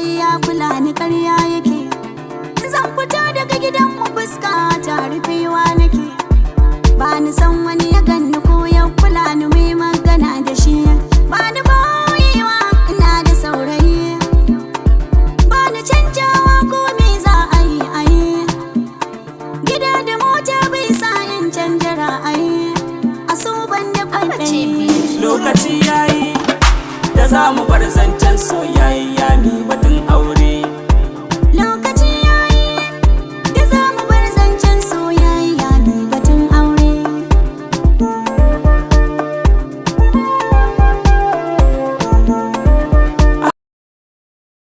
wai ya kula ni, karya yake. Zan fito daga gidan mu fuska ta rufewa nake. Ba ni san wani.